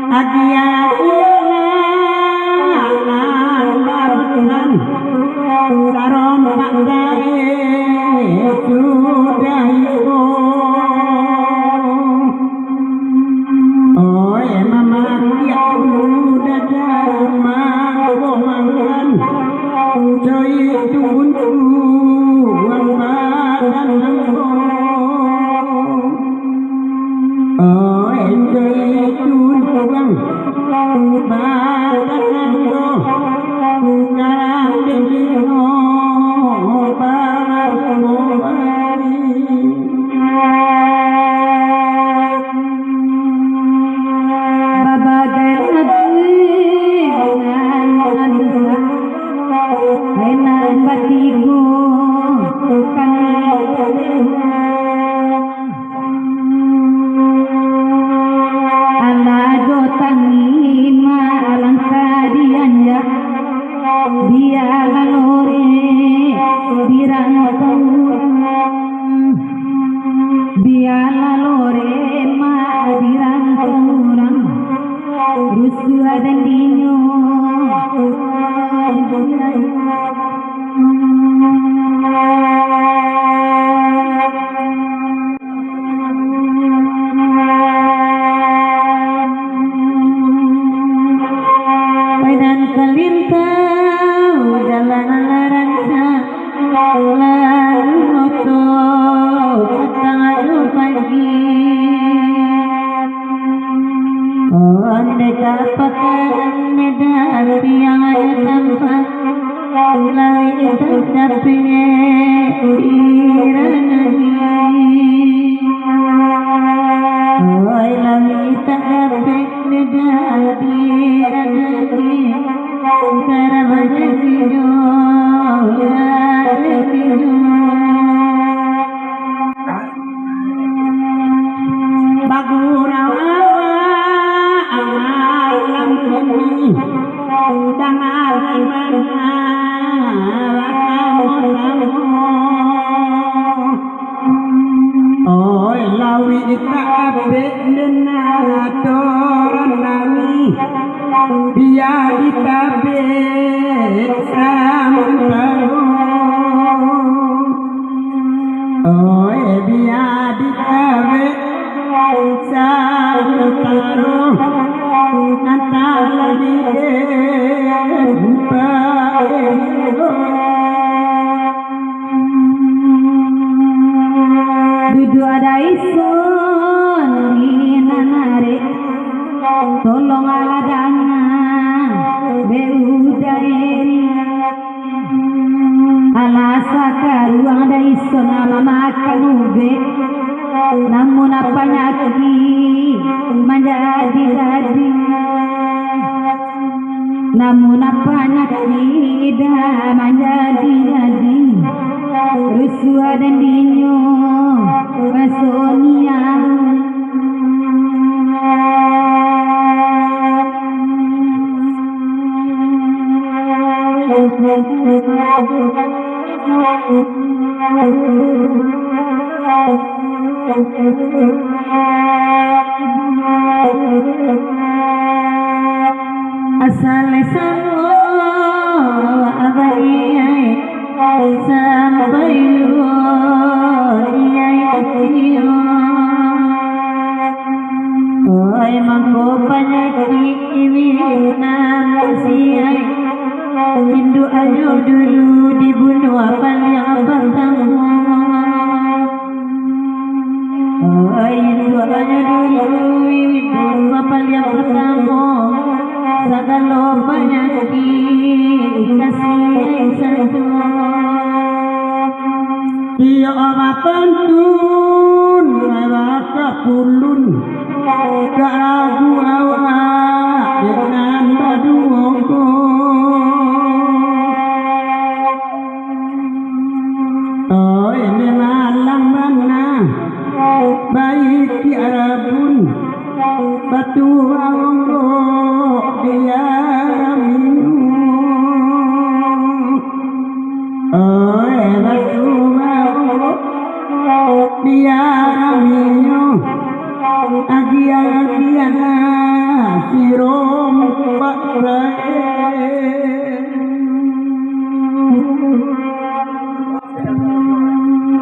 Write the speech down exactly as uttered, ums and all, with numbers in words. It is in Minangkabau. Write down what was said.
Agiah iyolah nan barutan sarompak gaek sudah iko. Oi, mamakiak ulu dada mangko mangan, coy tuntuang badan ambo. Oi, coy tuntuang badan ambo, karang dingin, oh, badan ambo. Babagai ati nan bisa, nan batigo kami. Alah jo tangih ma alangkah dianjak, bialah loreh dirantau urang. Bialah loreh ma dirantau urang, rusuah dan dinyo. Badan talintau jalan nan rancak, lalu moto patang ado pagi. Ondeh ka pakanan Medan, tiang ado tampak, lawik tak dapek diranangi. Oi, lawik tak dapek diranangi, karabah jo ado tigo. Bagurau awak malam kini, dangaran mangarah samo-samo. Oi, lawik tak dapek dena atoran nami, bia ditabek samantaro. Oi, bia ditabek samantaro, nan taladiah. Duduak daison di nan arek, tolonglah danga, be udaeri. Alah sakaruang daison mamakan ubek, namun panyakik manjadi-jadi. Namun panyakik dah manjadi-jadi, rusuah dan dinyo basoniang. Asal samo awak baiak, sampai luo niaik kecil. Oi, mangko panyakik iwik nan masiak, induak anyo dulu dibunuah paliang patamo. Oi, induak anyo dulu dibunuah paliang patamo, sagalo panyakik kasiak sajo. Iyo bapantun, bakapulun, karagu